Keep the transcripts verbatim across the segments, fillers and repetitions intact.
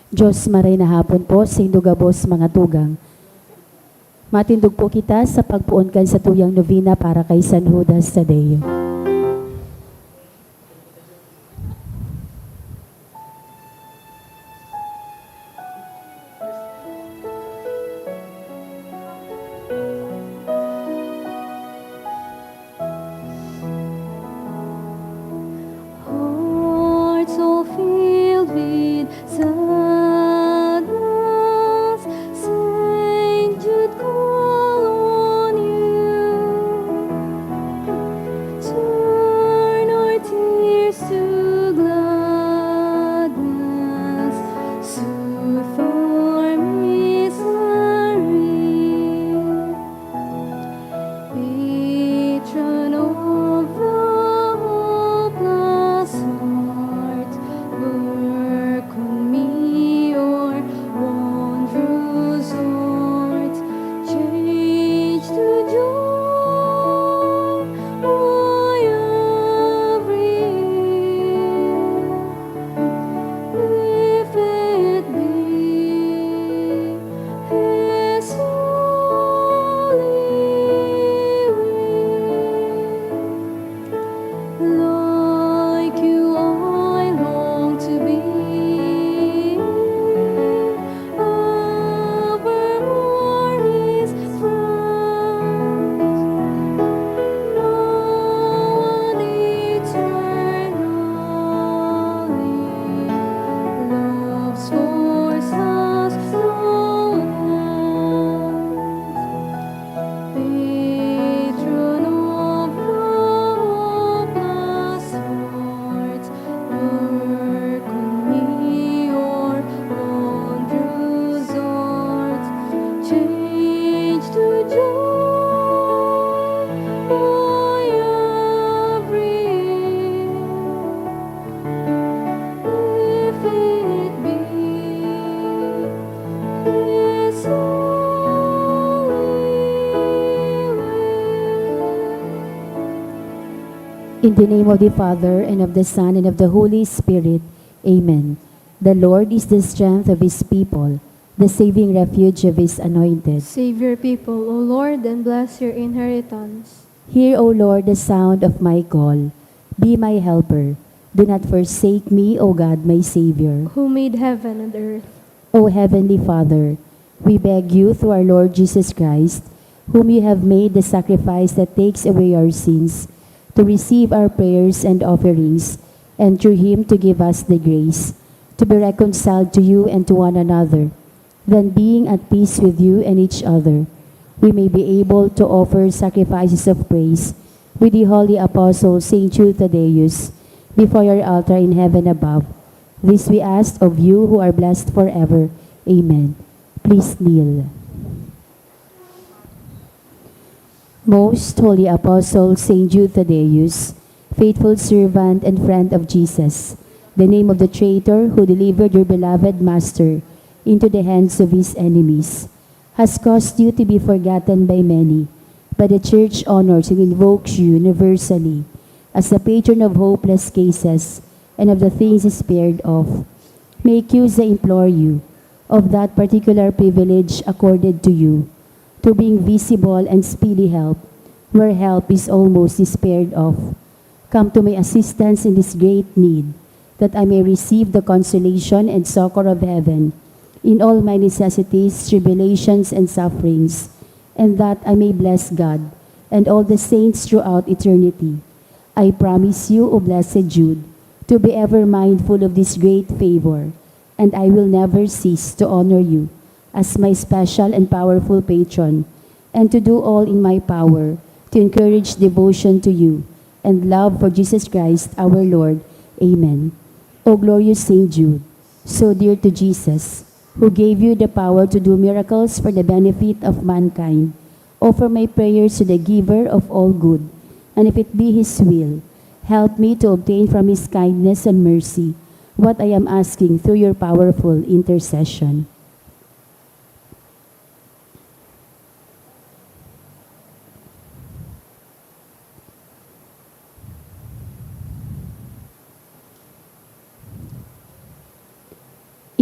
Diyos, maray na hapon po, saindo gabos, mga tugang. Matindog po kita sa pagpoon kan satuyang novena para kay San Judas Tadeo. Hearts all filled with sadness, Saint Jude call on you. Turn our tears to gladness, soothe our misery. Patron of the hopeless heart, work on me your wondrous art. Change to joy my every if it be His holy will. Like you, I long to be evermore His friend. Now and eternally, love's force has no end. Patron of the hopeless heart, work on me your wondrous art. Change to joy my every if it be His holy will. In the name of the Father, and of the Son, and of the Holy Spirit. Amen. The Lord is the strength of His people, the saving refuge of His anointed. Save your people, O Lord, and bless your inheritance. Hear, O Lord, the sound of my call. Be my helper. Do not forsake me, O God, my Savior. Who made heaven and earth. O Heavenly Father, we beg you through our Lord Jesus Christ, whom you have made the sacrifice that takes away our sins, to receive our prayers and offerings, and through him to give us the grace to be reconciled to you and to one another. Then, being at peace with you and each other, we may be able to offer sacrifices of praise with the holy apostle Saint Jude Thaddeus before your altar in heaven above. This we ask of you who are blessed forever. Amen. Please kneel. Most Holy Apostle Saint Jude Thaddeus, faithful servant and friend of Jesus, the name of the traitor who delivered your beloved Master into the hands of his enemies, has caused you to be forgotten by many, but the Church honors and invokes you universally as the patron of hopeless cases and of the things despaired of. Make use, I implore you, of that particular privilege accorded to you, to bring visible and speedy help where help is almost despaired of. Come to my assistance in this great need, that I may receive the consolation and succor of heaven in all my necessities, tribulations, and sufferings, and that I may bless God and all the saints throughout eternity. I promise you, O Blessed Jude, to be ever mindful of this great favor, and I will never cease to honor you as my special and powerful patron, and to do all in my power to encourage devotion to you and love for Jesus Christ our Lord. Amen. O glorious Saint Jude, so dear to Jesus, who gave you the power to do miracles for the benefit of mankind, offer my prayers to the Giver of all good, and if it be His will, help me to obtain from His kindness and mercy what I am asking through your powerful intercession.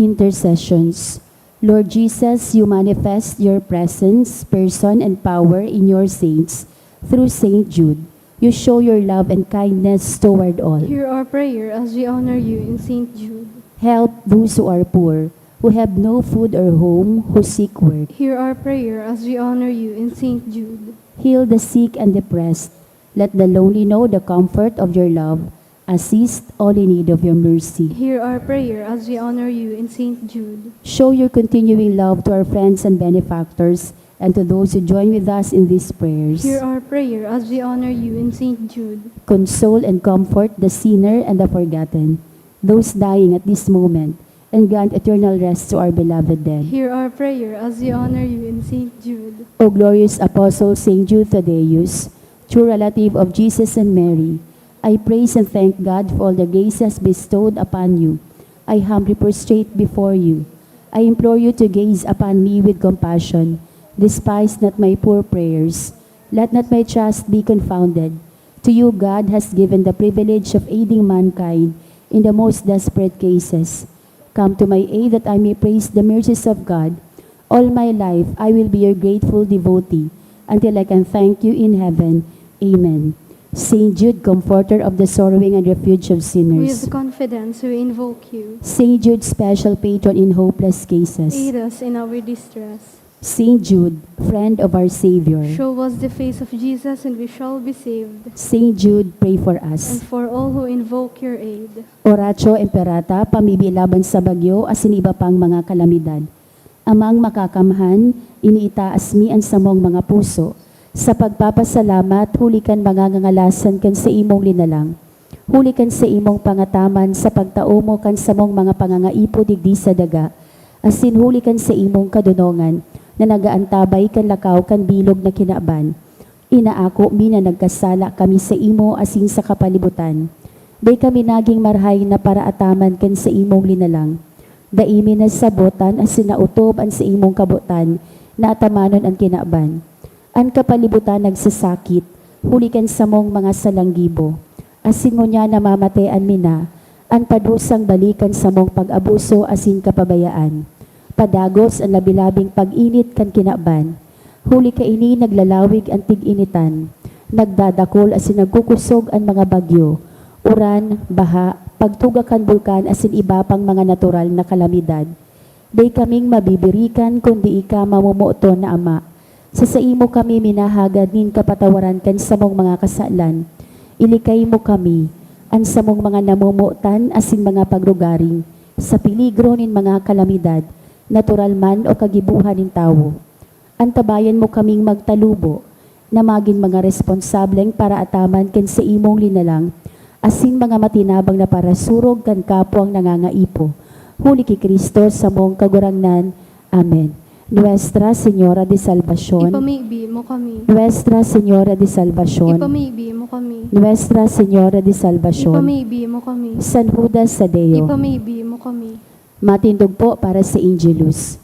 Intercessions. Lord Jesus, you manifest your presence, person, and power in your saints through Saint Jude. You show your love and kindness toward all. Hear our prayer as we honor you in Saint Jude. Help those who are poor, who have no food or home, who seek work. Hear our prayer as we honor you in Saint Jude. Heal the sick and depressed. Let the lonely know the comfort of your love. Assist all in need of your mercy. Hear our prayer as we honor you in Saint Jude. Show your continuing love to our friends and benefactors and to those who join with us in these prayers. Hear our prayer as we honor you in Saint Jude. Console and comfort the sinner and the forgotten, those dying at this moment, and grant eternal rest to our beloved dead. Hear our prayer as we honor you in Saint Jude. O glorious Apostle Saint Jude Thaddeus, true relative of Jesus and Mary, I praise and thank God for all the graces bestowed upon you. I humbly prostrate before you. I implore you to gaze upon me with compassion. Despise not my poor prayers. Let not my trust be confounded. To you God has given the privilege of aiding mankind in the most desperate cases. Come to my aid that I may praise the mercies of God. All my life I will be your grateful devotee until I can thank you in heaven. Amen. Saint Jude, comforter of the sorrowing and refuge of sinners. With confidence we invoke you. Saint Jude, special patron in hopeless cases. Aid us in our distress. Saint Jude, friend of our Savior. Show us the face of Jesus and we shall be saved. Saint Jude, pray for us. And for all who invoke your aid. Oratio Imperata, pamibi laban sa bagyo asin iba pang mga kalamidad. Amang Makakamhan, iniitaas mi an samong mga puso sa pagpapasalamat huli kan mga ngangalasan kan saimong linalang, huli kan saimong pangataman sa pagtao mo kan samong mga pangangaipo digdi sa daga, asin huli kan saimong kadonongan na nag-aantabay kan lakaw kan bilog na kinaban. Inaako mi na nagkasala kami saimo asin sa kapalibutan. Dai kami nagin marahay na paraataman kan saimong linalang. Dai mi nasabotan asin naotob an saimong kabotan na atamanon an kinaban. An kapalibutan nagsasakit, huli kan samong mga salang gibo. Asin ngunyan namamatean mi na an padusang bali kan samong pag-abuso asin kapabayaan. Padagos an labi-labing pag-init kan kinaban. Huli kaini naglalawig an tig-initan, nagdadakol asin nagkukosog an mga bagyo, uran, baha, pagtuga kan bulkan asin iba pang mga natural na kalamidad. Dai kaming mabibirikan kundi ika, mamomoton na Ama. Sa saimo kami minahagad nin kapatawaran kan samong mga kasalan. Ilikay mo kami, an samong mga namomotan asin mga pagrugaring, sa peligro nin mga kalamidad, natural man o kagibohan nin tawo. Antabayan mo kaming magtalubo, na magin mga responsableng paraataman kan saimong linalang, asin mga matinabang na parasurog kan kapwang nangangaipo. Huli ki Cristo, samong Kagurangnan. Amen. Nuestra Señora de Salvacion. Ipamibi mo kami. Nuestra Señora de Salvacion. Ipamibi mo kami. Nuestra Señora de Salvacion. Ipamibi mo kami. San Judas Tadeo. Ipamibi mo kami. Matindog po para sa Angelus.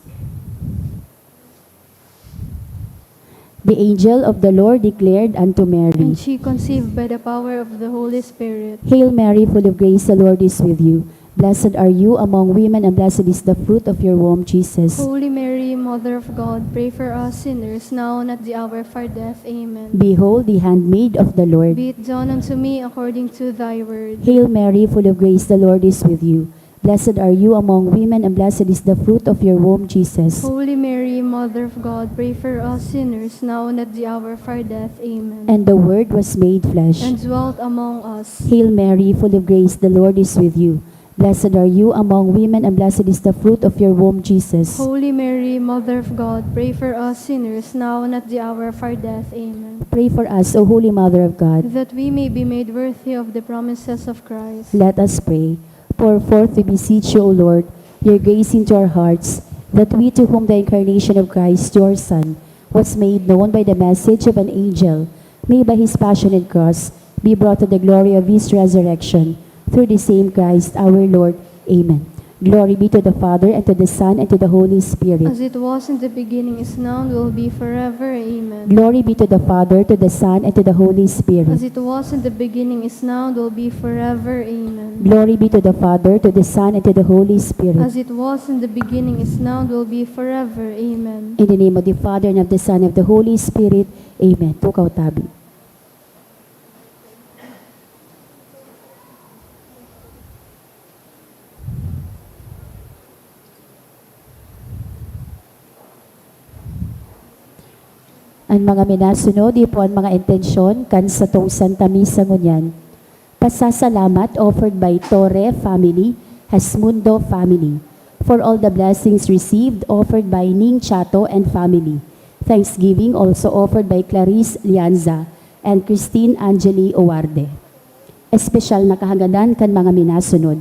The angel of the Lord declared unto Mary. And she conceived by the power of the Holy Spirit. Hail Mary, full of grace, the Lord is with you. Blessed are you among women, and blessed is the fruit of your womb, Jesus. Holy Mary, Mother of God, pray for us sinners, now and at the hour of our death. Amen. Behold the handmaid of the Lord. Be it done unto me according to thy word. Hail Mary, full of grace, the Lord is with you. Blessed are you among women, and blessed is the fruit of your womb, Jesus. Holy Mary, Mother of God, pray for us sinners, now and at the hour of our death. Amen. And the Word was made flesh. And dwelt among us. Hail Mary, full of grace, the Lord is with you. Blessed are you among women, and blessed is the fruit of your womb, Jesus. Holy Mary, Mother of God, pray for us sinners, now and at the hour of our death. Amen. Pray for us, O Holy Mother of God. That we may be made worthy of the promises of Christ. Let us pray. Pour forth, we beseech you, O Lord, your grace into our hearts, that we, to whom the incarnation of Christ, your Son, was made known by the message of an angel, may by his passion and cross be brought to the glory of his resurrection, through the same Christ our Lord. Amen. Glory be to the Father, and to the Son, and to the Holy Spirit. As it was in the beginning, is now, and will be forever. Amen. Glory be to the Father, to the Son, and to the Holy Spirit. As it was in the beginning, is now, and will be forever. Amen. Glory be to the Father, to the Son, and to the Holy Spirit. As it was in the beginning, is now, and will be forever. Amen. In the name of the Father, and of the Son, and of the Holy Spirit. Amen. Tukaw tabi. An mga minasunod, iyo po an mga intensyon kan satong Santa Misa ngunyan. Pasasalamat offered by Torre family, Hesmundo family. For all the blessings received, offered by Ning Chato and family. Thanksgiving also offered by Clarice Lianza and Christine Angeli Owarde. Espesyal na kahagadan kan mga minasunod.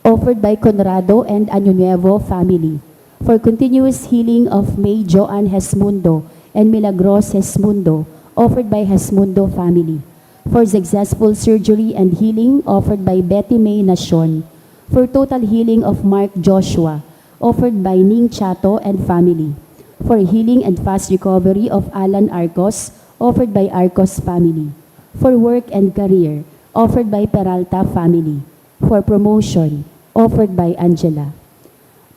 Offered by Conrado and Año Nuevo family. For continuous healing of May Joan Hesmundo and Milagros Hesmundo, offered by Hesmundo family. For successful surgery and healing, offered by Betty May Nacion. For total healing of Mark Joshua, offered by Ning Chato and family. For healing and fast recovery of Alan Arcos, offered by Arcos family. For work and career, offered by Peralta family. For promotion, offered by Angela.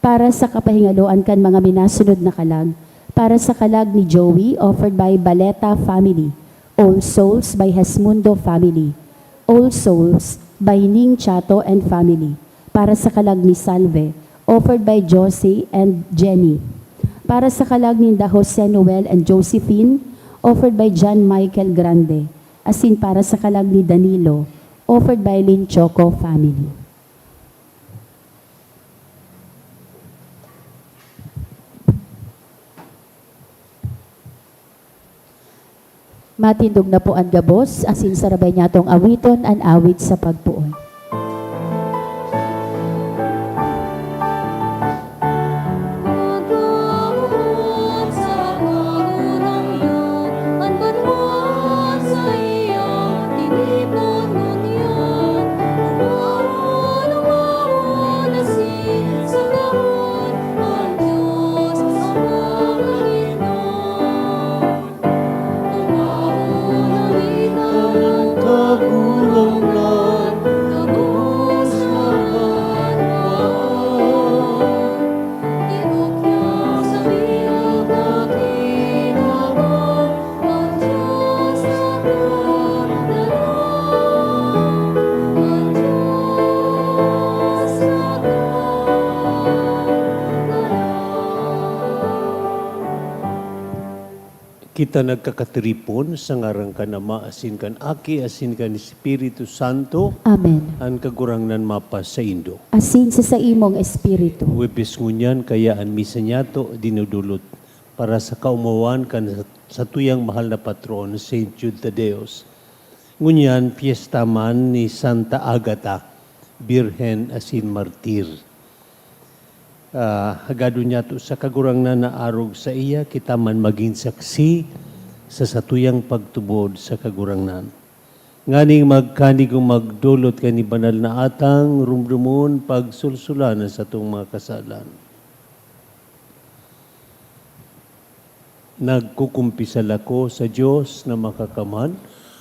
Para sa kapahingaloan kan mga minasunod na kalag, para sa kalag ni Joey, offered by Baleta family. All Souls by Hesmundo family. All Souls by Ning Chato and family. Para sa kalag ni Salve, offered by Josie and Jenny. Para sa kalag ninda Jose Noel and Josephine, offered by John Michael Grande. Asin para sa kalag ni Danilo, offered by Lin Choco family. Matindog na po an gabos, asin sarabay niyatong awiton an awit sa pagpoon. Kita nagkakatiripon sa ngaran kan Ama, asin kan Aki, asin kan Espiritu Santo. Amen. An Kagurangnan mapasaindo. Asin sa saimong espiritu. Huwebes ngunyan, kaya an misa niyato dinudulot para sa kaomawan kan satuyang mahal na patron, Saint Jude Thaddeus. Ngunyan, pyesta man ni Santa Agata, Birhen asin Martir. Ah, hagadon niyato sa Kagurangnan na arog saiya kita man magin saksi sa satuyang pagtubod sa Kagurangnan. Nganing magkanigong magdolot kan banal na atang, rumdomon, pagsulsulan an satong mga kasalan. Nagkukumpisal ako sa Dios na Makakamhan,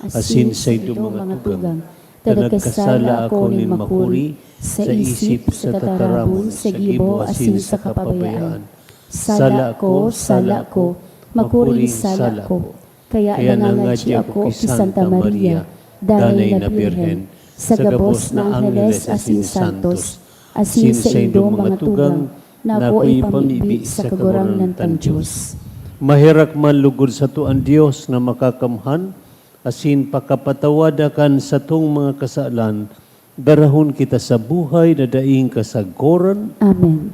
asin saindo mga tugang, ta nagkasala ako nin makuri, sa isip, sa tatarabon, sa gibo, asin sa kapabayaan. Sala ko, sala ko, makuring sala ko. Kaya nangangadyi ako ki Santa Maria, Danay na Birhen, sa gabos na angheles asin santos, asin saindong mga tugang, na ako ipamibi sa Kagurangnan tang Dios. Maherak man lugod sato an Dios na Makakamhan, asin pakapatawada kan satong mga kasalan, darahon kita sa buhay na daing kasagkoran. Amen.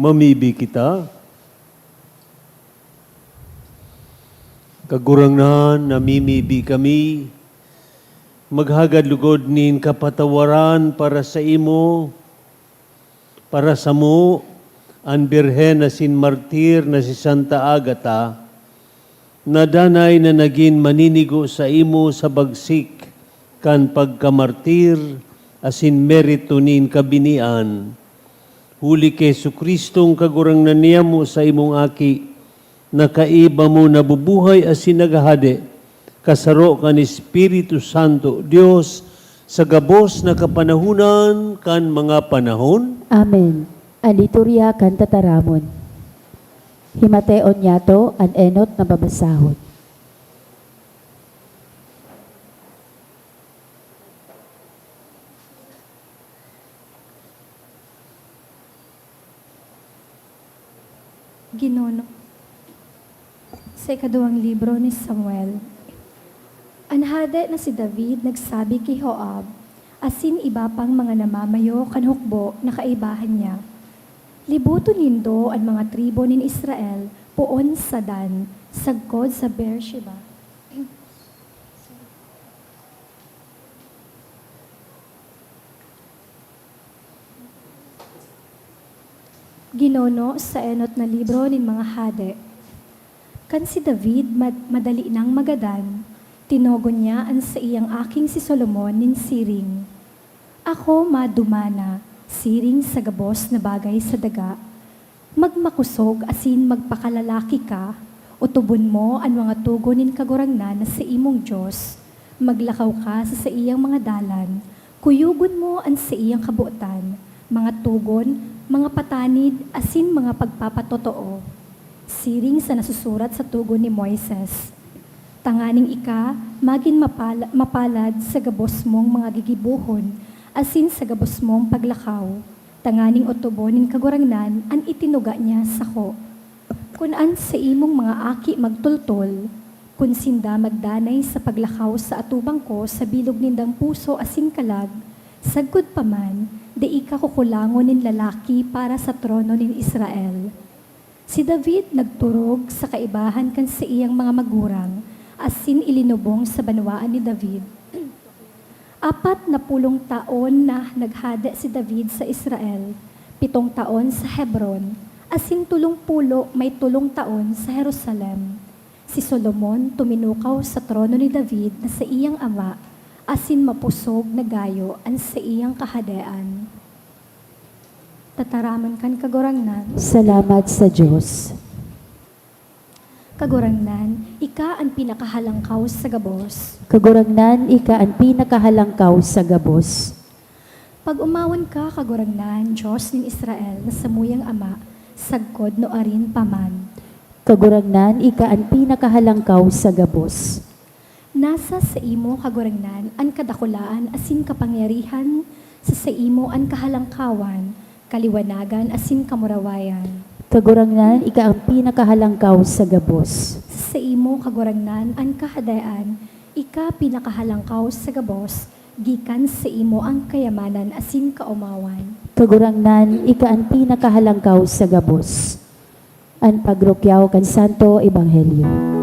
Mamibi kita. Kagurangnan, namimibi kami. Maghagad lugod nin kapatawaran para saimo, para samo, an Birhen asin Martir na si Santa Agata, na danay na nagin maninigo saimo sa bagsik kan pagkamartir asin merito nin kabinian. Huli ki Jesu-Cristong Kagurangnan niyamo, saimong Aki, na kaiba mo nabubuhay asin naghahade, kasaro kan Espiritu Santo, Dios, sa gabos na kapanahonan kan mga panahon. Amen. An Liturya kan Tataramon. Himateon niyato an enot na babasahon. Ginoo, sa ikaduwang libro ni Samuel. An hade na si David nagsabi ki Joab asin iba pang mga namamayo kan hukbo na kaibahan niya, "Liboton nindo an mga tribu nin Israel poon sa Dan, sagkod sa Beersheba." Ginoo, sa enot na libro nin mga hade. Kan si David mad-, madali nang magadan, tinugon niya an saiyang aking si Solomon nin siring, "Ako madumana, siring sa gabos na bagay sa daga. Magmakosog asin magpakalalaki ka, otobon mo an mga togon nin Kagurangnan na saimong Dios. Maglakaw ka sa saiyang mga dalan, kuyogon mo an saiyang kabotan, mga togon, mga patanid, asin mga pagpapatotoo, siring sa nasusurat sa togon ni Moises, tanganing ika magin mapala-, mapalad sa gabos mong mga gigibohon asin sa gabos mong paglakaw, tanganing otobon nin Kagurangnan an itinuga niya sako. Kun an saimong mga aki magtultol, kun sinda magdanay sa paglakaw sa atubang ko sa bilog nindang puso asin kalag, sagkod pa man, dai ka kukulangon nin lalaki para sa trono nin Israel." Si David nagturog sa kaibahan kan saiyang mga magurang asin ilinubong sa banwaan ni David. Apat na pulong taon na naghade si David sa Israel, pitong taon sa Hebron, asin tolong pulo may tolong taon sa Jerusalem. Si Solomon tuminukaw sa trono ni David na saiyang ama, asin mapusog na gayo an saiyang kahadean. Tataramon kan Kagurangnan. Salamat sa Dios. Kagurangnan, ika an pinakahalangkaw sa gabos. Kagurangnan, ika an pinakahalangkaw sa gabos. Pag-omawon ka, Kagurangnan, Dios nin Israel, na samuyang Ama, sagkod nuarin pa man. Kagurangnan, ika an pinakahalangkaw sa gabos. Nasa saimo, Kagurangnan, an kadakulaan asin kapangyarihan, sa saimo an kahalangkawan, kaliwanagan asin kamurawayan. Kagurangnan, ika an pinakahalangkaw sa gabos. Sa saimo, Kagurangnan, an kahadean, ika pinakahalangkaw sa gabos, gikan saimo an kayamanan asin kaomawan. Kagurangnan, ika an pinakahalangkaw sa gabos. An pagrukyaw kan Santo Ebanghelyo.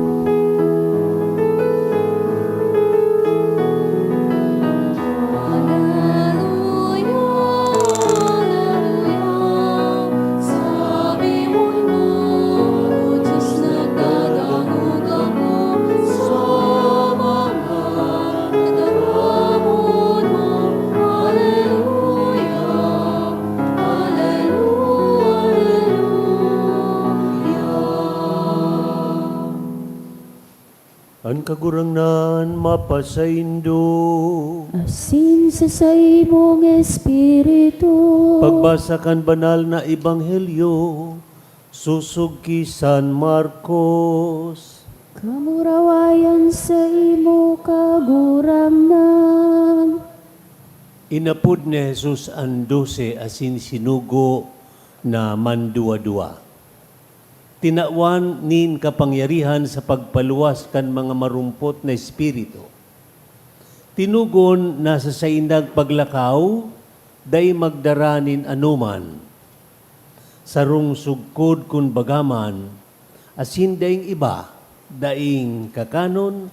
An Kagurangnan mapasaindo. Asin sa saimong espiritu. Pagbasa kan Banal na Ebanghelyo sosog ki San Marcos. Kamurawayan saimo, Kagurangnan. Inapod ni Jesus an dose asin sinugo na manduwa-duwa. Tinawan nin kapangyarihan sa pagpaluwas kan mga marumpot na espiritu. Tinugon na sa saindang paglakaw, dai magdara nin anoman. Sarong sugkod kun baga man, asin daing iba, daing kakanon,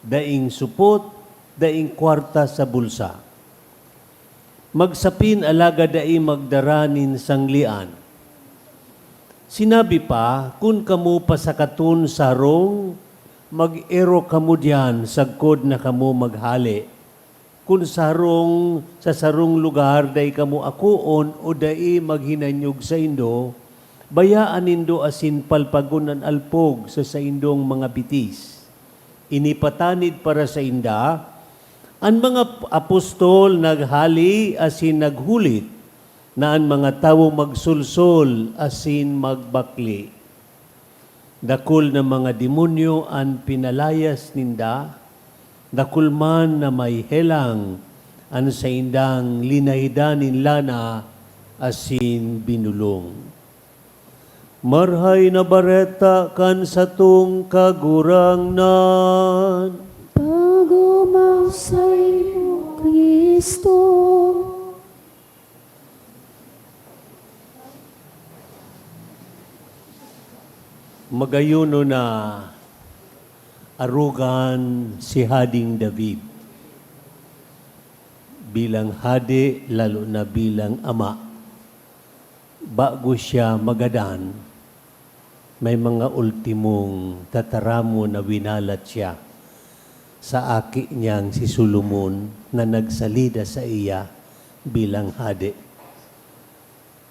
daing supot, daing kwarta sa bulsa. Magsapin alagad dai magdara nin sanglian. Sinabi pa, "Kun kamo pasakaton sa harong, mag-erok kamo diyan sagkod na kamo maghale." Kun sa harong, sa sarong lugar dai kamo akoon o dai maghinanyog saindo, bayaan nindo asin palpagon an alpog sa saindong mga bitis. Ini patanid para sainda, an mga apostol naghale asin naghulit na an mga tawo magsolsol asin magbakle. Dakul na mga demonyo an pinalayas ninda, dakul man na may helang an saindang linahidan nin lana asin binulong. Marahay na Bareta kan satong Kagurangnan. Pagomaw saimo, Cristo. Magayon na arogan si Hading David bilang hade, lalo na bilang ama. Bago siya magadan, may mga ultimong tataramon na winalat siya sa aki niyang si Solomon na nagsalida saiya bilang hade.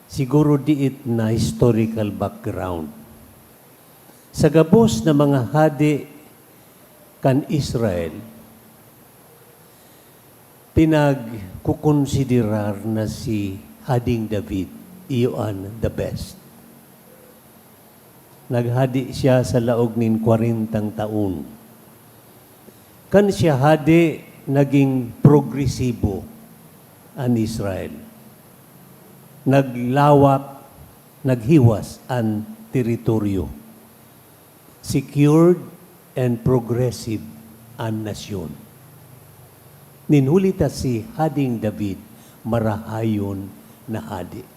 Siguro diit na historical background. Sa gabos na mga hade kan Israel, pinagkukonsiderar na si Hading David, iyo an the best. Naghade siya sa laog nin kwarentang taon. Kan siya hade, naging progresibo an Israel. Naglawak, naghiwas an teritoryo. Secured and progressive an nasyon. Nin huli ta si Hading David, marahayon na hade.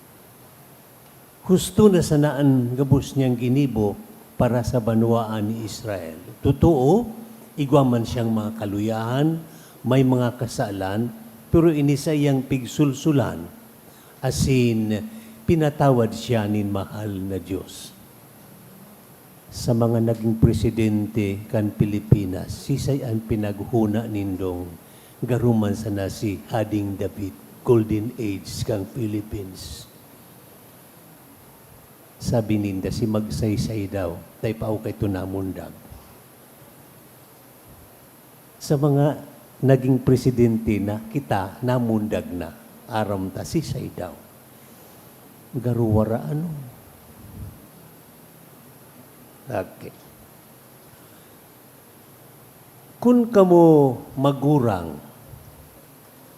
Husto na sana an gabos niyang ginibo para sa banwaan ni Israel. Totoo, igwa man siyang mga kaluyahan, may mga kasalan, pero ini saiyang pigsulsulan, asin pinatawad siya nin mahal na Dios. Sa mga naging presidente kan Pilipinas, sisay an pinaghona nindong garo man sana si Hading David, Golden Age kan Philippines? Sabi ninda, si Magsaysay daw, ta ipao kaito namundag. Sa mga naging presidente na, kita namundag na, aram ta sisay daw. Garo wara ano. Okay. Kun kamo magurang,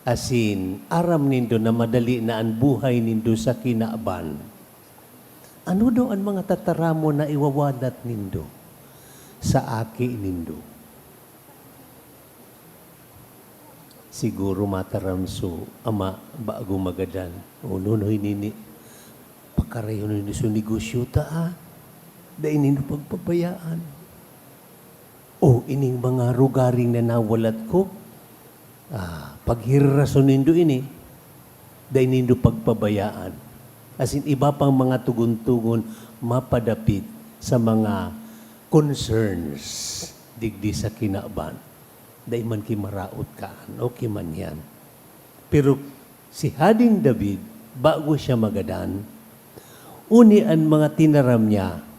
asin aram nindo na madali na an buhay nindo sa kinaban, ano daw an mga tataramon na iwawalat nindo sa aki nindo? Siguro mataram so ama bago magadan. O, Nonoy, nini, pakarayon nindo so negosyo ta, ah. Dai nindo pagpabayaan. O, ining mga rugaring na nawalat ko, ah, paghirirason nindo ini, dai nindo pagpabayaan. Asin iba pang mga tugon-tugon mapadapit sa mga concerns digdi sa kinaban. Dai man ki maraot kaan, okay man yan. Pero si Hading David, bago siya magadan, uni an mga tinaram niya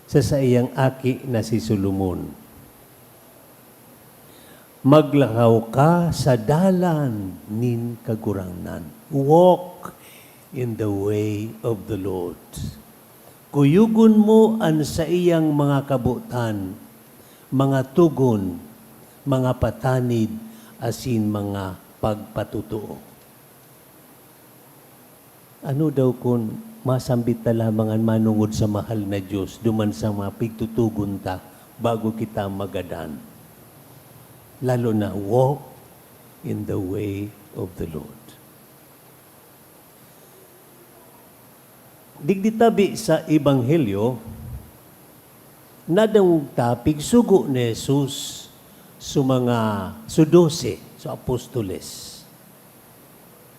sa saiyang aki na si Solomon, "Maglakaw ka sa dalan nin Kagurangnan." Walk in the way of the Lord. Kuyugon mo an saiyang mga kabotan, mga togon, mga patanid, asin mga pagpatotoo. Ano daw kun masambit ta lamang an manongod sa mahal na Dios duman sa mga pigtutugon ta bago kita magadan? Lalo na, walk in the way of the Lord. Digdi tabi sa Ebanghelyo, nadangog ta pigsugo ni Jesus sa mga, sa dose, sa apostoles,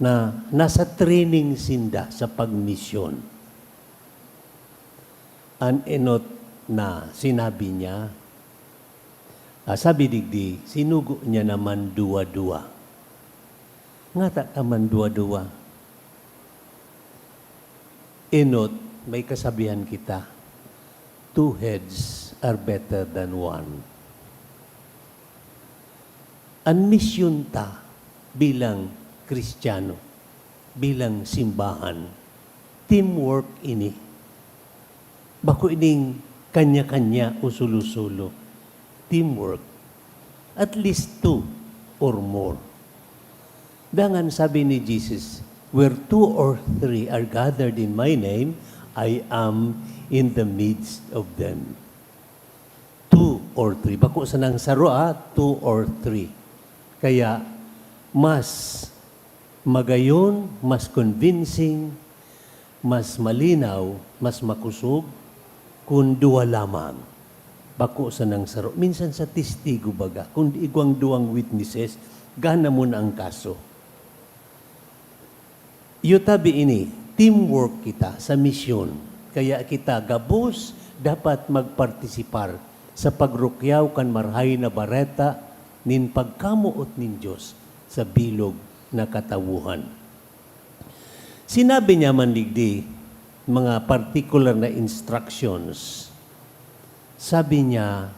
na nasa training sinda sa pagmisyon. An enot na sinabi niya, ah, sabi digdi, sinugo niya naman duwa-duwa. Ngata ka man duwa-duwa? Enot, may kasabihan kita, "Two heads are better than one." An misyon ta bilang Kristiyano, bilang simbahan, teamwork ini. Bako ining kanya-kanya o solo-solo. Teamwork. At least two or more. Dangan sabi ni Jesus, "Where two or three are gathered in my name, I am in the midst of them." Two or three. Bako sanang saro, ah, two or three. Kaya, mas magayon, mas convincing, mas malinaw, mas makosog, kun duwa lamang. Bako sanang saro. Minsan sa testigo baga, kun igwang duwang witnesses, gana mo na ang kaso. Iyo tabi ini, teamwork kita sa misyon. Kaya kita gabos dapat magpartisipar sa pagrukyaw kan Marahay na Bareta nin pagkamoot nin Dios sa bilog na katawohan. Sinabi niya man digdi, mga particular na instructions. Sabi niya,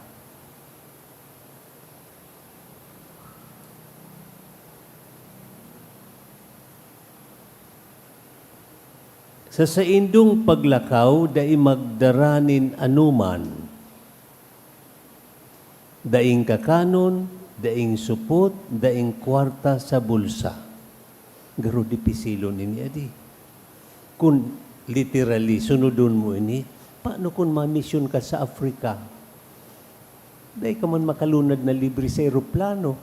"Sa saindong paglakaw, dai magdara nin anoman." Daing kakanon, daing supot, daing kwarta sa bulsa. Garo dipisilon ini, adi. Kun literally, sunodon mo ini, paano kun mamisyon ka sa Africa? Dai ka man makalunad na libre sa eroplano.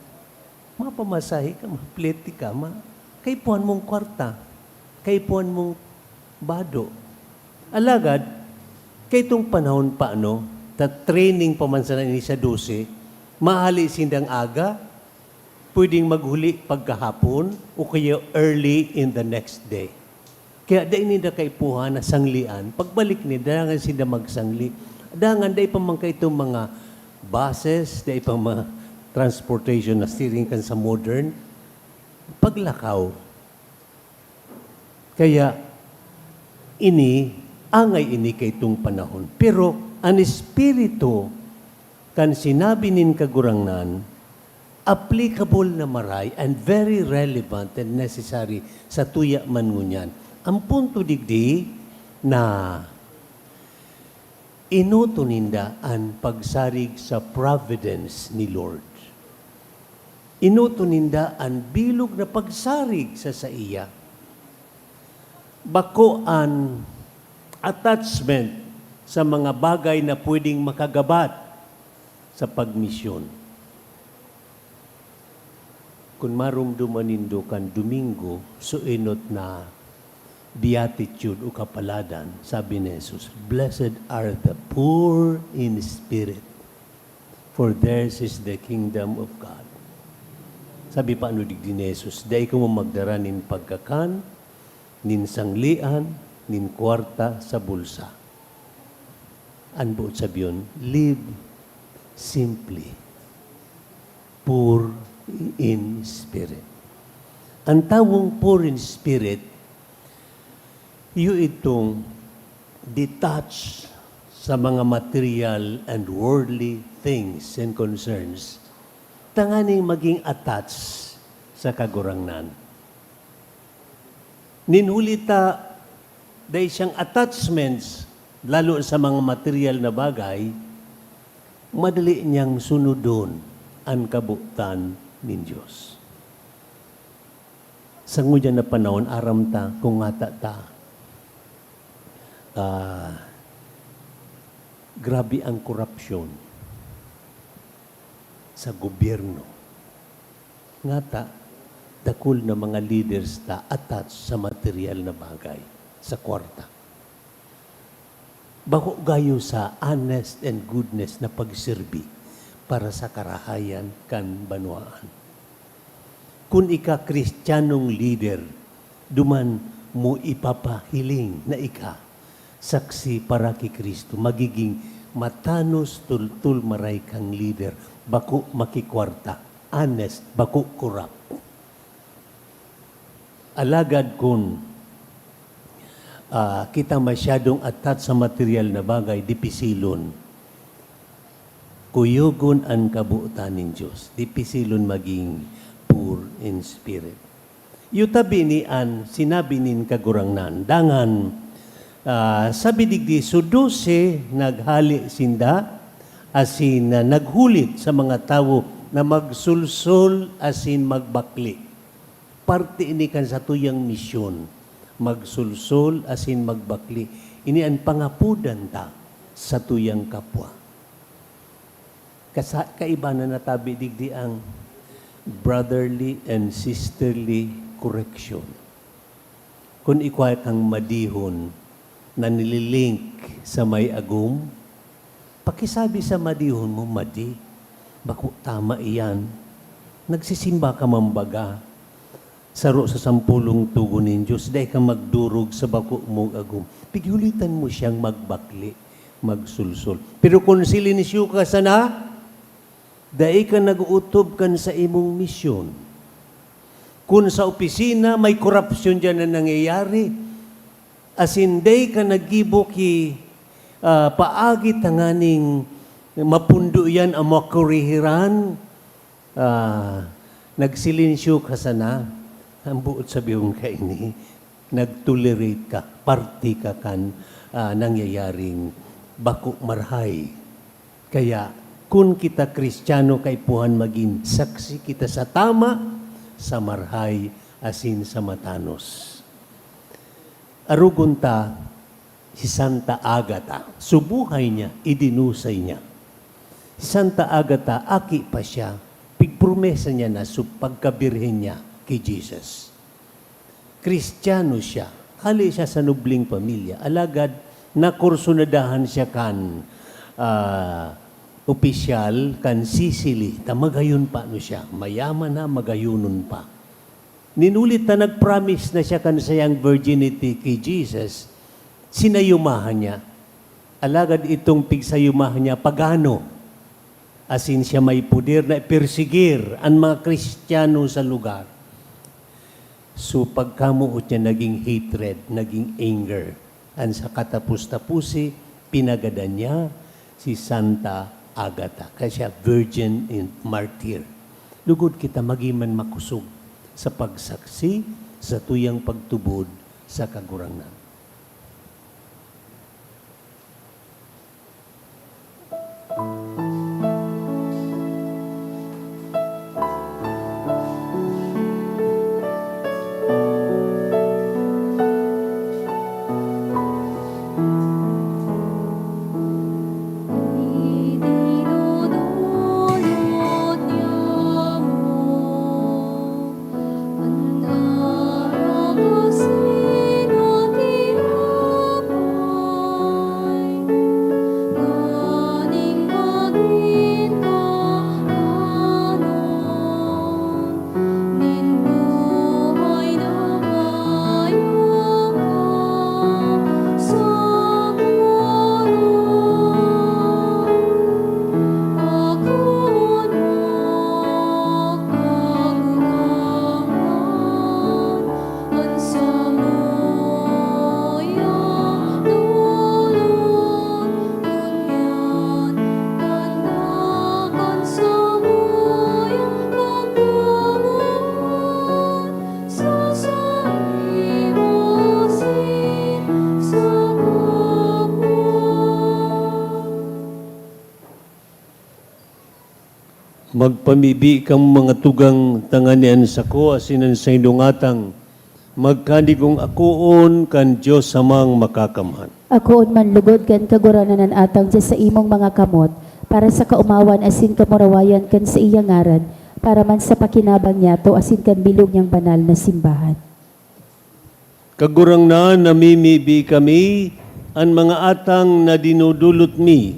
Mapamasahe ka, maplete ka, ma-, kaipuhan mong kwarta, kaipuhan mong bado. Alagad, kaitong panahon pa, ano, ta training pa man sana ini sa dose, mahali sindang aga, pwedeng maghuli pagkahapon, o kaya early in the next day. Kaya dai ninda kaipuhan na sanglian. Pagbalik ninda, dangan sinda magsangli. Dangan dai pa man kaitong mga buses, dai pa mga transportation na siring kan sa modern. Paglakaw. Kaya ini, angay ini kaitong panahon. Pero an espiritu kan sinabi nin Kagurangnan, applicable na maray and very relevant and necessary sa tuya man ngunyan. Ang punto digdi na enoton ninda an pagsarig sa providence ni Lord. Enoton ninda an bilog na pagsarig sa saiya. Bako an attachment sa mga bagay na pwedeng makagabat sa pagmisyon. Kun maromdoman nindo kan Domingo so enot na beatitude o kapaladan, sabi ni Jesus, "Blessed are the poor in spirit, for theirs is the kingdom of God." Sabi pa ano digdi ni Jesus, "Dai kamo magdara nin pagkakan, nin sanglian, nin kwarta sa bulsa." An boot sabihon, live simply, poor in spirit. An tawong poor in spirit, iyo itong detached sa mga material and worldly things and concerns, tanganing maging attached sa Kagurangnan. Nin huli ta dai siyang attachments, lalo sa mga material na bagay, madali niyang sunodon an kabotan nin Dios. Sa ngunyan na panahon, aram ta kung ngata ta, ah, grabe ang korupsyon sa gobyerno. Ngata, dakul na mga leaders ta attached sa material na bagay, sa kwarta. Bako gayo sa honest and goodness na pagserbi para sa karahayan kan banwaan. Kun ika Kristiyanong lider, duman mo ipapahiling na ika saksi para ki Cristo, magiging matanos, tultol, maray kang lider, bako makikwarta, honest, bako korap. Alagad kun, ah, kita masyadong attached sa material na bagay, dipisilon. Kuyogon an kabotan nin Dios. Dipisilon maging poor in spirit. Iyo tabi ni an sinabi nin Kagurangnan. Dangan, ah, sabi digdi, so dose naghale sinda, asin, ah, naghulit sa mga tawo na magsulsol asin magbakle. Parte ini kan satuyang misyon, magsulsol asin magbakle. Ini an pangapodan ta satuyang kapwa. Kasa-, kaiba na natabi digdi ang brotherly and sisterly correction. Kun igwa kang madihon na nililink sa may agom, pakisabi sa madihon mo, "Madi, bako tama iyan. Nagsisimba ka man baga. Saro sa sampolong togon nin Dios, dai ka magdurog sa bako mong agom." Pighulitan mo siyang magbakle, magsulsol. Pero kun silensyo ka sana, dai ka nag-ootob kan sa imong misyon. Kun sa opisina may korapsyon diyan na nangyayari, asin dai ka naggibo ki, ah, paagi tanganing mapundo iyan o makurihiran, ah, nagsilensyo ka sana, ang boot sabihon kaini, nag-tolerate ka, parte ka kan, ah, nangyayaring bako marahay. Kaya, kun kita Kristiyano, kaipuhan magin saksi kita sa tama, sa marahay, asin sa matanos. Arogon ta si Santa Agata. Su buhay niya, idinusay niya. Si Santa Agata, aki pa siya, pigpromesa niya na su pagkabirhen niya ki Jesus. Kristiyano siya. Hale siya sa nobleng pamilya. Alagad nakursunadahan siya kan, ah, opisyal kan Sicily, ta magayon pa no siya. Mayaman na, magayonon pa. Nin huli ta nag-promise na siya kan sayang virginity ki Jesus, sinayumahan niya. Alagad itong pigsayumahan niya, pagano? Asin siya may poder na ipersigir an mga Kristiyano sa lugar. So, pagkamoot niya, naging hatred, naging anger. An sa katapos-taposi, pinagadan niya si Santa Agata. Kaya siya virgin and martyr. Lugod kita magin man makosog sa pagsaksi sa tuyang pagtubod sa Kagurangnan. Magpamibi kamo, mga tugang, tanganing an sako asin an saindong atang magkanigong akoon kan Dios Amang Makakamhan. Akoon man lugod kan Kagurangnan an atang diyan sa imong mga kamot, para sa kaomawan asin kamurawayan kan saiyang ngaran, para man sa pakinabang niyato asin kan bilog niyang banal na simbahan. Kagurangnan, namimibi kami An mga atang na dinudulot mi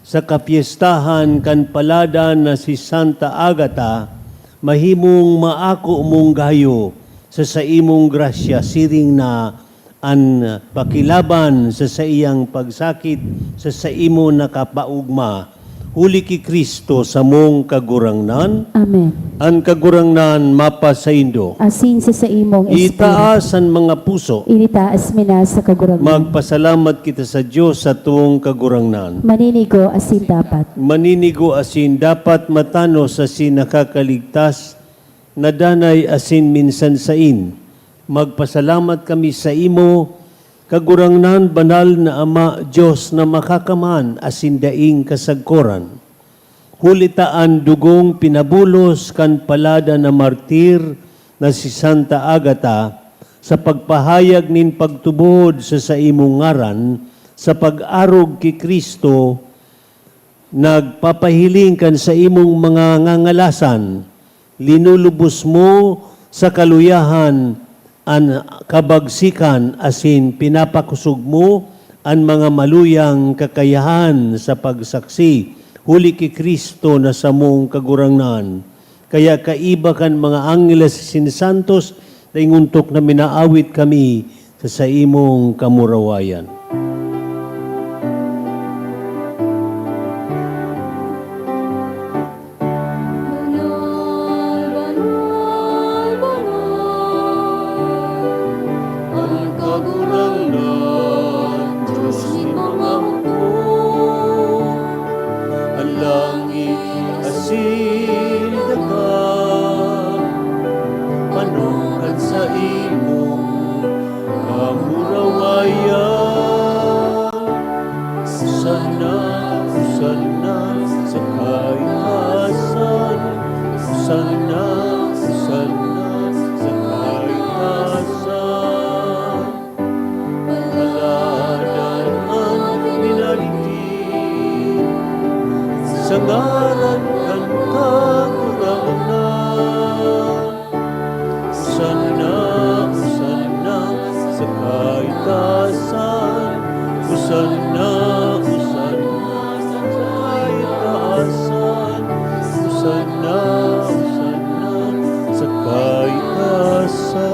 sa kapyestahan kan paladan na si Santa Agata, mahimong maako mong gayo sa saimong grasya, siring na an pakilaban sa saiyang pagsakit sa saimo nakapaogma, huli ki Cristo samong Kagurangnan. Amen. An Kagurangnan mapasaindo. Asin sa saimong espiritu. Itaas an mga puso. Initaas mi na sa Kagurangnan. Magpasalamat kita sa Dios, satong Kagurangnan. Maninigo asin dapat. Maninigo asin dapat, matanos asin nakakaligtas, na danay asin minsan sain. Magpasalamat kami saimo, Kagurangnan, banal na Ama, Dios na makakaman asin daing kasagkoran. Huli ta an dugong pinabulos kan paladan na martir na si Santa Agata, sa pagpahayag nin pagtubod sa saimong ngaran, sa pag-arog ki Cristo, nagpapahiling kan saimong mga ngangalasan, linulubos mo sa kaluyahan an kabagsikan asin pinapakosog mo an mga maluyang kakayahan sa pagsaksi huli ki Cristo na samong Kagurangnan. Kaya kaiba kan mga angeles asin santos, daing ontok na minaawit kami sa saimong kamurawayan. Banal, banal, banal, an Kagurangnan, Dios nin mga hukbo. An langit asin daga, panukan saimong kamurawayan. Hosanna, Hosanna sa kaitaasan. Hosanna, Hosanna sa kaitaasan. Paladan an minaningki sa ngaran kan Kagurangnan. Hosanna, Hosanna sa kaitaasan. Hosanna, Hosanna sa kaitaasan. Hosanna, Hosanna sa kaitaasan.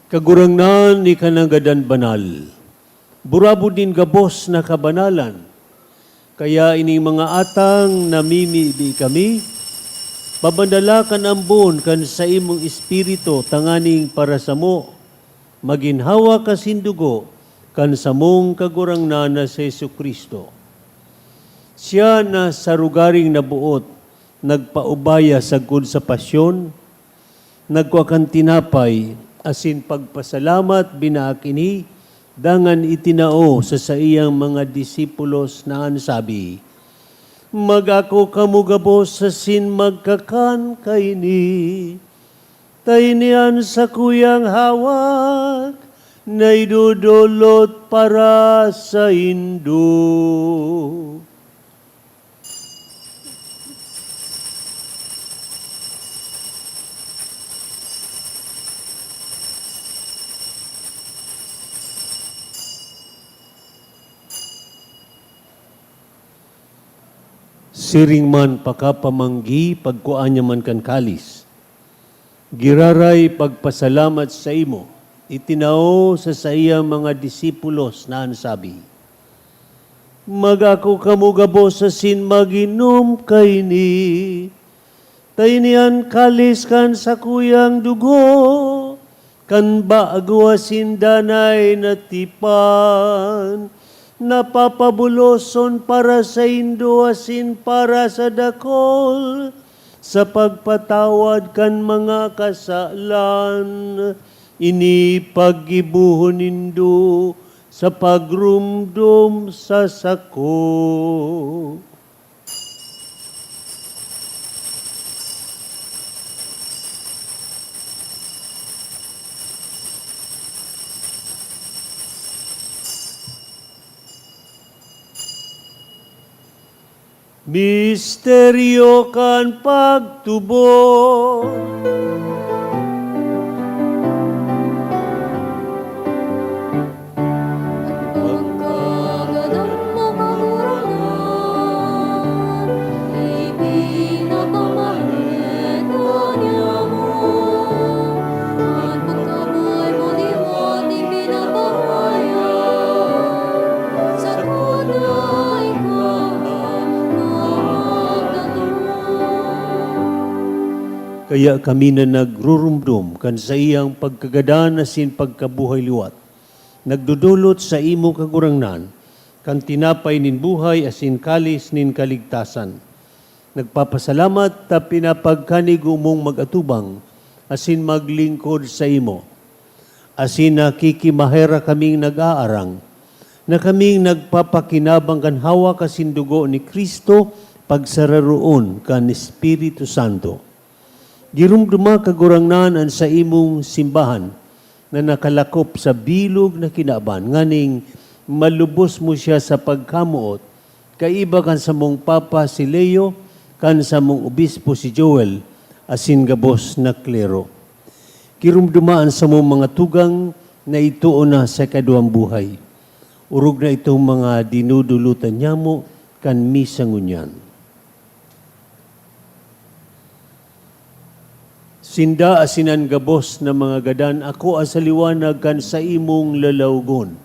Kagurangnan, ika nanggad an banal. Burabod nin gabos na kabanalan. Kaya ining mga atang namimibi kami, pabanala kan ambon kan saimong Espiritu tanganing parasamo, magin hawak asin dugo kan samong Kagurangnan na si Jesu-Cristo. Siya na sa rogaring naboot nagpaubaya sagkod sa pasyon, nagkua kan tinapay, asin pagpasalamat, binaak ini, dangan itinao sa saiyang mga disipulos na an sabi, "Mag-ako kamo gabos asin magkakan kaini, ta ini an sakuyang hawak na idodolot para saindo." Siring man pakapamanggi, pagkua niya man kan kalis, giraray pagpasalamat saimo, itinao sa saiyang mga disipulos na an sabi, "Mag-ako kamo gabos asin mag-inom kaini, ta ini an kalis kan sakuyang dugo kan bago asin danay na tipan, na papabuloson para saindo asin para sa dakul sa pagpatawad kan mga kasalan. Ini paggibohon nindo sa pagromdom sa sako." Misteryo kan pagtubod. Kaya kami na nagrurumdom kan saiyang pagkagadan asin pagkabuhay liwat, nagdodolot sa imo, Kagurangnan, kan tinapay nin buhay asin kalis nin kaligtasan. Nagpapasalamat ta pinapagkanigo mong mag-atubang asin maglingkod saimo. Asin nakikimaherak kaming nag-aarang, na kaming nagpapakinabang kan hawak asin dugo ni Cristo, pagsararoon kan Espiritu Santo. Giromdoma, Kagurangnan, an saimong simbahan na nakalakop sa bilog na kinaban, nganing malubos mo siya sa pagkamoot, kaiba kan samong Papa si Leo, kan samong Obispo si Joel, asin gabos na klero. Giromdoma an samong mga tugang na igtoo na sa ikaduwang buhay. Orog na itong mga dinudulutan nyamo kan misa ngunyan. Sinda asin an gabos na mga gadan akoa sa liwanag kan saimong lalawgon.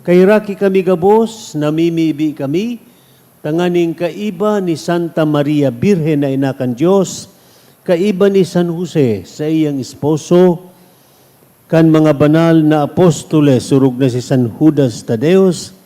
Kaheraki kami gabos, namimibi kami, tanganing kaiba ni Santa Maria Birhen na ina kan Dios, kaiba ni San Jose, saiyang esposo, kan mga banal na apostoles, orog na si San Judas Tadeos,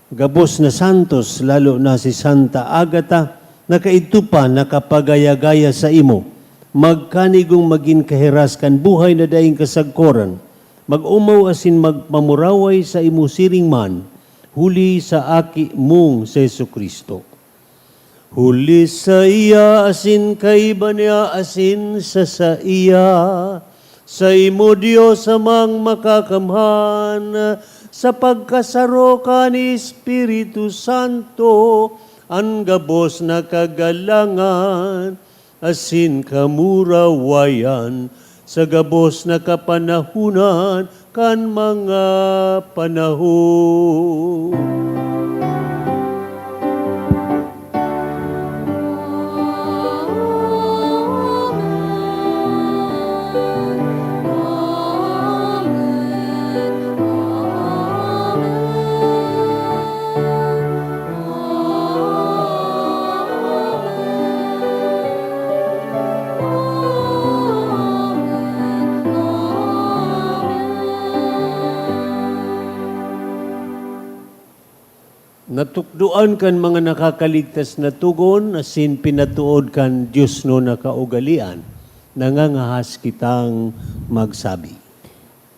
gabos na santos, lalo na si Santa Agata, na kaidto pa nakapagaya-gaya saimo, magkanigong magin kahiras kan buhay na daing kasagkoran, mag-omaw asin magpamuraway saimo siring man, huli sa Aki mong si Jesu-Cristo. Huli saiya asin kaiba niya asin sa saiya, saimo, Dios Amang Makakamhan, sa pagkasaro kan Espiritu Santo, an gabos na kagalangan asin kamurawayan sa gabos na kapanahonan kan mga panahon. Natukdoan kan mga nakakaligtas na togon asin pinatood kan diosnon na kaugalean, nangangahas kitang magsabi.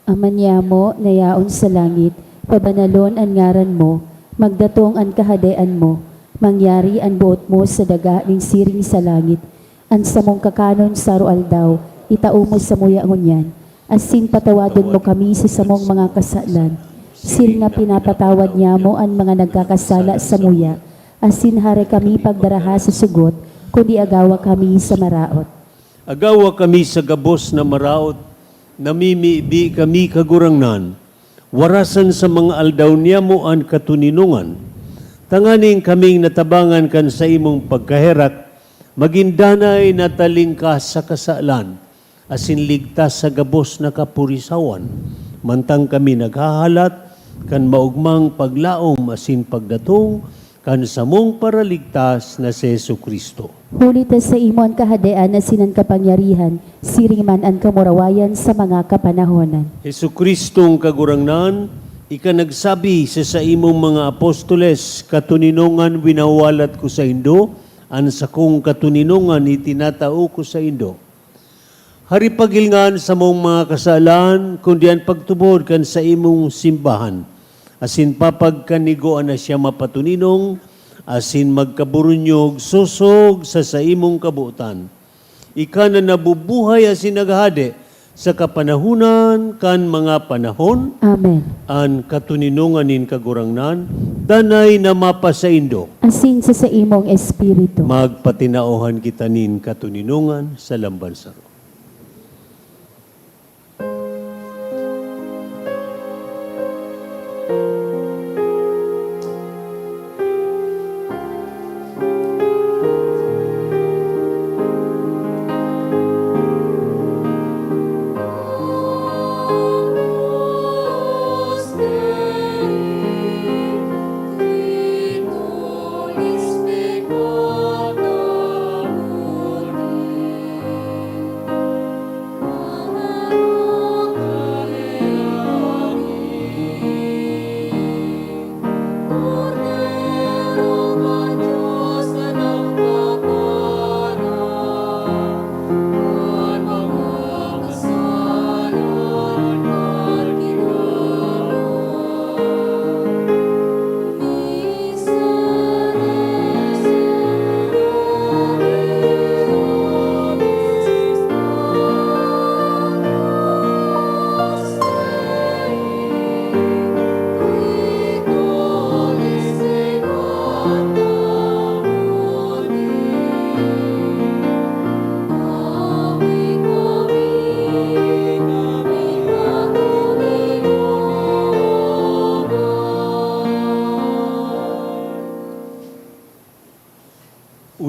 Ama niamo na yaon sa langit, pabanalon an ngaran mo, magdatong an kahadean mo, mangyari an boot mo sa daga nin siring sa langit. An samong kakanon sa aroaldaw, itao mo samuya ngunyan, asin patawadon mo kami sa samong mga kasalan, siring na pinapatawad niamo an mga nagkakasala samuya, asin hare kami pagdaraha sa sugot, kundi agawa kami sa maraot. Agawa kami sa gabos na maraot, namimibi kami, Kagurangnan, warasan sa mga aldaw niamo an katoninongan, tanganing kaming natabangan kan saimong pagkaherak, magin danay na talingkas sa kasalan, asin ligtas sa gabos na kapurisawan, mantang kami naghahalat kan maogmang paglaom asin pagdatong kan samong Paraligtas na si Jesu-Cristo. Huli ta saimo an kahadean asin an kapangyarihan, siring man an kamurawayan sa mga kapanahonan. Jesu-Cristong Kagurangnan, ika nagsabi sa saimong mga apostoles, "Katoninongan winawalat ko saindo, an sakong katoninongan itinatao ko saindo." Hari, pagilngan samong mga kasalan, kundi an pagtubod kan saimong simbahan, asin papagkanigoan na siya mapatoninong, asin magkaburunyog sosog sa saimong kabotan. Ika na nabubuhay asin naghahade sa kapanahonan kan mga panahon. Amen. An katoninongan nin Kagurangnan, danay na mapasaindo. Asin sa saimong espiritu. Magpatinauhan kita nin katoninongan sa lamban saro.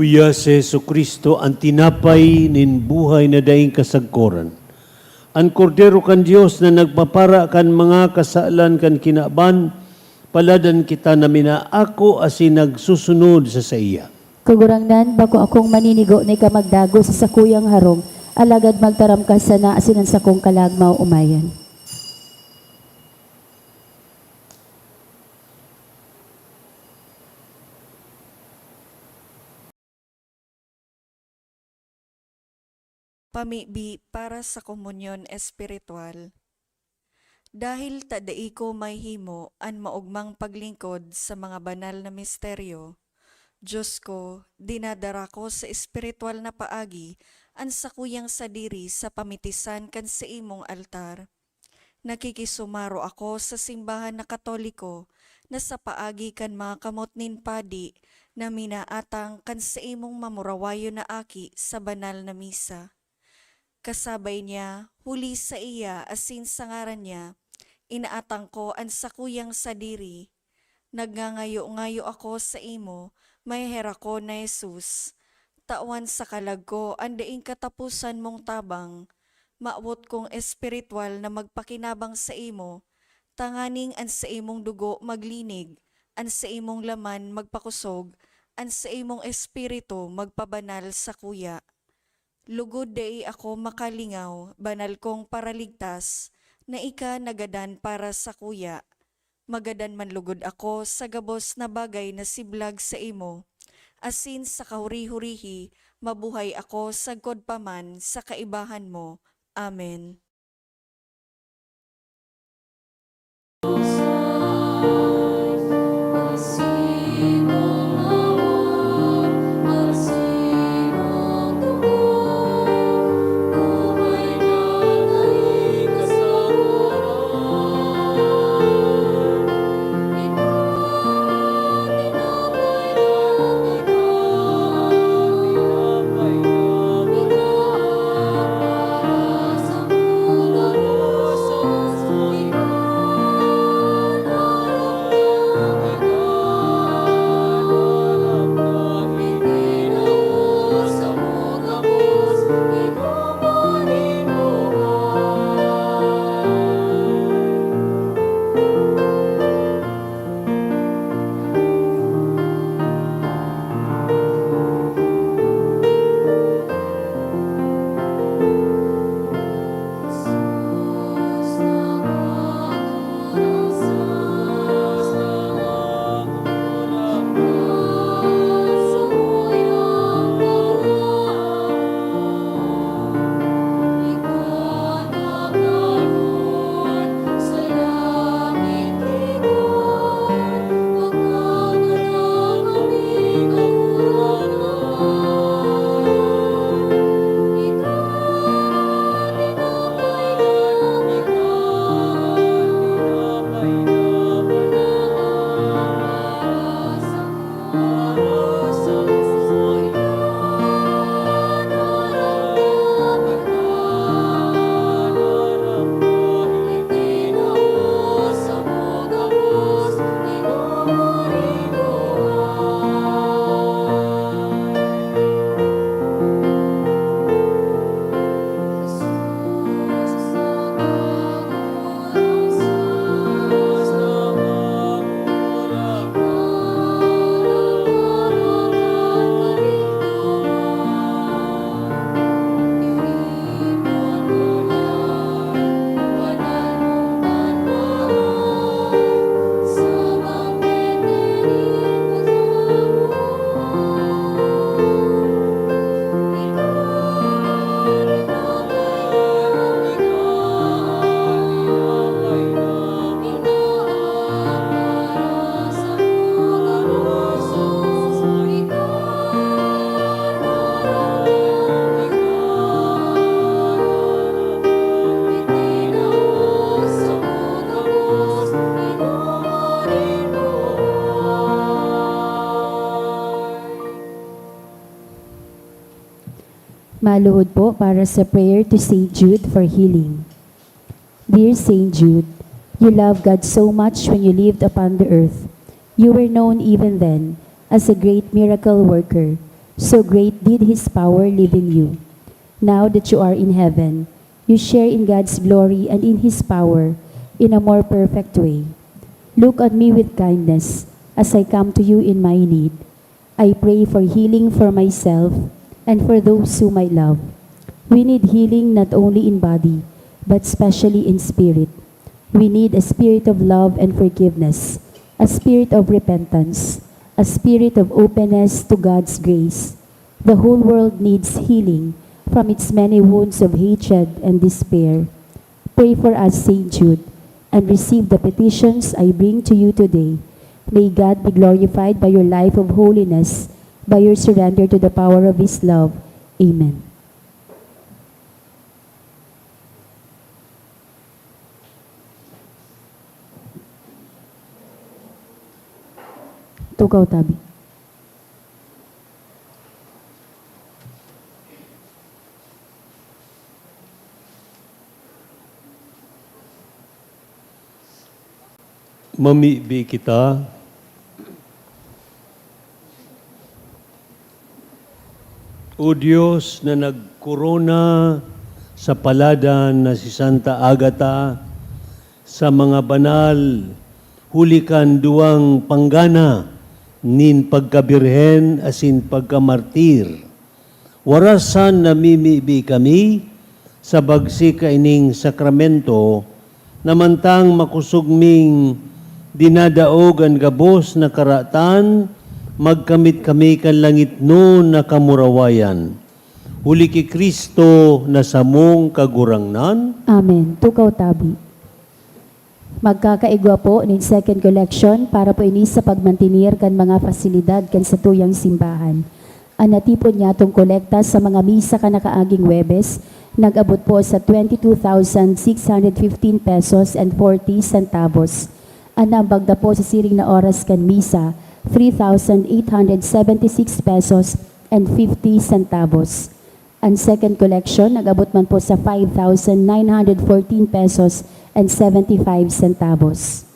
Iya si Jesu-Cristo, an tinapay nin buhay na daing kasagkoran, an Kordero kan Dios na nagpapara kan mga kasalan kan kinaban. Paladan kita na minaako asin nagsusunod sa saiya. Kagurangnan, bako akong maninigo na ika magdagos sa sakuyang harong, alagad magtaram ka sana asin an sakong kalag maoomayan. Pamibi para sa komunyon espiritual. Dahil ta dai ko mahimo an maogmang paglingkod sa mga banal na misteryo, Dios ko, dinadara ko sa espiritual na paagi an sakuyang sadiri sa pamitisan kan saimong altar. Nakikisumaro ako sa simbahan na Katoliko na sa paagi kan mga kamot nin padi na minaatang kan saimong mamurawayon na aki sa banal na misa. Kasabay niya, huli saiya asin sa ngaran niya, inaatang ko an sakuyang sadiri. Nagngangayo-ngayo ako saimo, maheherak ko na Jesus. Tawan sa kalag ko an daing kataposan mong tabang. Mawot kong espiritual na magpakinabang saimo, tanganing an saimong dugo maglinig, an saimong laman magpakosog, an saimong espiritu magpabanal sakuya. Lugod dai ako makalingaw, banal kong Paraligtas, na ika nagadan para sakuya. Magadan man lugod ako sa gabos na bagay na siblag saimo, asin sa kahuri-hurihi mabuhay ako sagkod pa man sa kaibahan mo. Amen. Maluhod po para sa prayer to Saint Jude for healing. Dear Saint Jude, you loved God so much when you lived upon the earth. You were known even then as a great miracle worker. So great did his power live in you. Now that you are in heaven, you share in God's glory and in his power in a more perfect way. Look on me with kindness as I come to you in my need. I pray for healing for myself and for those whom I love. We need healing not only in body, but especially in spirit. We need a spirit of love and forgiveness, a spirit of repentance, a spirit of openness to God's grace. The whole world needs healing from its many wounds of hatred and despair. Pray for us, Saint Jude, and receive the petitions I bring to you today. May God be glorified by your life of holiness, by your surrender to the power of His love. Amen. Tukaw tabi. Mamibi kita. O Dios na nagkorona sa paladan na si Santa Agata sa mga banal, huli kan duwang panggana nin pagkabirhen asin pagkamartir. Warasan namimibi kami sa bagsi kaining sakramento, na mantang makosog ming dinadaog an gabos na karatan, magkamit kami kan langitnon na kamurawayan. Huli ki Cristo na samong Kagurangnan. Amen. Tukaw tabi. Magkakaigwa po nin second collection para po ini sa pagmantener kan mga pasilidad kan satuyang simbahan. An natipon nyatong kolekta sa mga misa kan nakaaging Huwebes nag-abot po sa twenty two thousand six hundred fifteen pesos and forty centavos. An naambag na po sa siring na oras kan misa, three thousand eight hundred seventy six pesos and fifty centavos. An second collection nag-abot man po sa five thousand nine hundred fourteen pesos and seventy five centavos.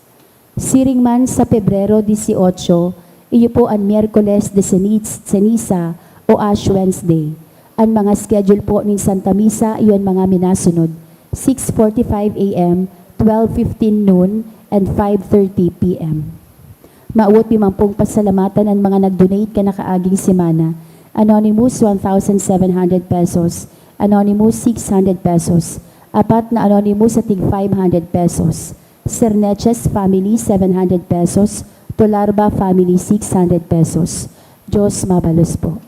Siring man sa Pebrero dieciocho, iyo po an Miyerkules de Ceniz-, Ceniza o Ash Wednesday. An mga schedule po nin Santa Misa iyo an mga minasunod, six forty-five A M, twelve fifteen noon, and five thirty P M. Mawot mi man pong pasalamatan an mga nag-donate kan nakaaging semana. Anonymous, one thousand seven hundred pesos. Anonymous, six hundred pesos. Apat na anonymous sa tig five hundred pesos. Serneches family, seven hundred pesos. Tolarba family, six hundred pesos. Diyos mabalos po.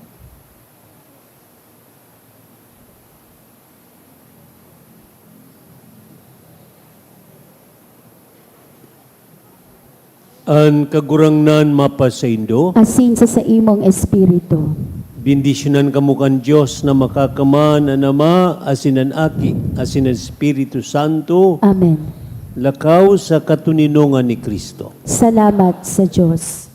An Kagurangnan mapasaindo. Asin sa saimong espiritu. Bendisyonan kamo kan Dios na Makakamhan, an Ama, asin an Aki, asin an Espiritu Santo. Amen. Lakaw sa katoninongan ni Cristo. Salamat sa Dios.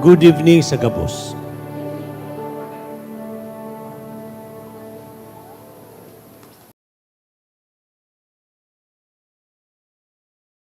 Good evening sa gabos.